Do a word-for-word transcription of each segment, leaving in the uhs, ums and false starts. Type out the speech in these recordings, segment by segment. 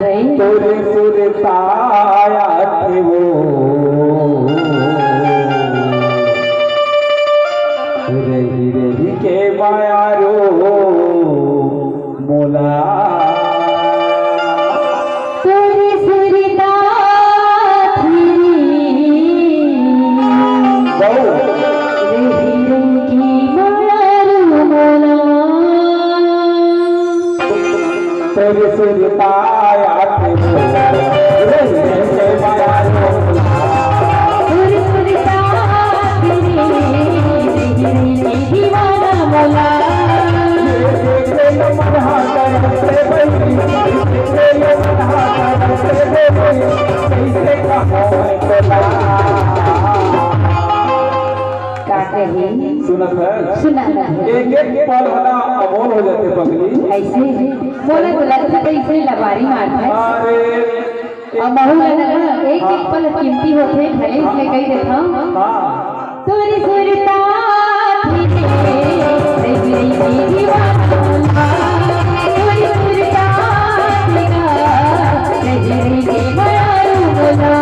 तोरे सुरता आथे वो, रहि रहि के माया रो मोला। तोरे सुरता आथे रे, गौ। रहि रहि के माया रो मोला। तोरे सुरता आथे वो, रहि रहि के माया रो मोला। तोरे सुरता आथे रे, रहि रहि के दीवाना मोला। ये देखे न मन हा तरस के बही, ये देखे न मन हा तरस के बही, कैसे कहूँ मैं तोला। का कही? सुनत है? सुनत है। एक एक पल हला अमोल हो जाथे पगली। ऐसे मोला तो लगथे कइसे लबारी मारथे। अरे, अउ महू ला ना एक एक पल कीमती होथे, भले इसलिए कही देथंव। हाँ। तोरे सुरता आथे रे, रहि रहि के दीवाना मोला। तोरे सुरता आथे रे, रहि रहि के माया रो मोला।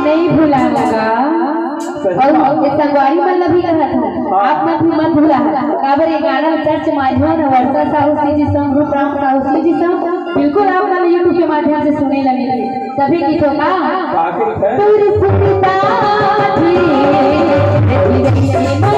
नहीं भुला लगा। अउ ए संगवारी मन ल भी कहत हूँ, आप मन भी मत भुला। काबर ये गाना ल search मारिहो न, वर्षा Sahu CG song, Rooparam Sahu CG song, बिल्कुल आप मन YouTube के माध्यम से सुने लगे। तभी गीत होगा। तोर सुरता आथे रे, रहि रहि के